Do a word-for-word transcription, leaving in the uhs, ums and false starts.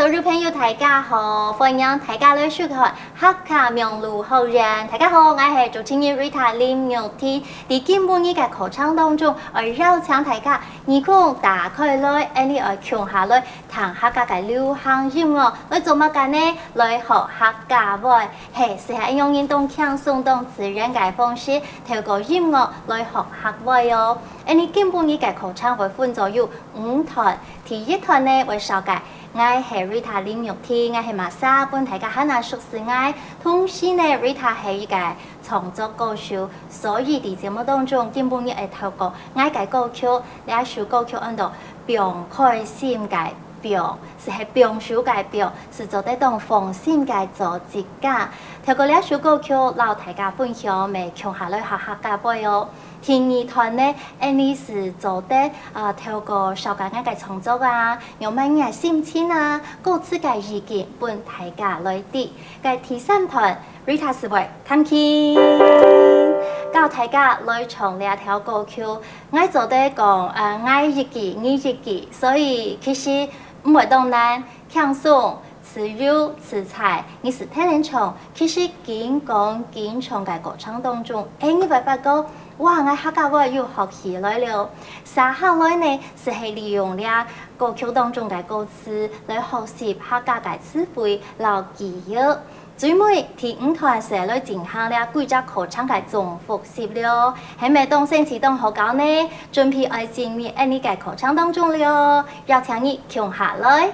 所有朋友大家好，歡迎大家來收看客家網路學院。大家好，𠊎係主持人Rita林玉婷。在今晡日个課程當中，愛邀請大家耳空打開來，恁呢愛共下來聽客家个流行音樂，來做麼个呢？來學客家話。係，係恁樣運動輕鬆當自然个方式，透過音樂來學客話哦。恁呢今晡日个課程會分做有五段，第一段呢會紹介𠊎係Rita林玉婷，𠊎係麼儕，分大家還較熟識𠊎。同時呢，Rita係一個創作歌手，所以在節目當中，今晡日會透過𠊎个歌曲，這首歌曲安到放開心个放，係放手个放，係做得當放心个做自家。透過這首歌曲，摎大家分享，乜共下來學客家話哦。第二段呢，恁呢係做得啊，透過紹介𠊎个創作啊，用麼个心情啊，歌詞个意境分大家來知。該第三段，Rita係會彈琴，教大家來唱這條歌曲。𠊎做得講，呃，𠊎一句，你一句，所以其實毋會當難，輕鬆、自由、自在。你係天天唱，其實緊講緊唱个過程當中，誒，你會發覺，哇，𠊎客家話又學起來了。接下來呢，係利用這歌曲當中个歌詞來學習客家个詞彙摎句型。最尾，第五段係來進行這幾隻課程个總複習了。係無當生趣當好搞呢？準備愛進入恁呢个課程當中了，邀請你共下來。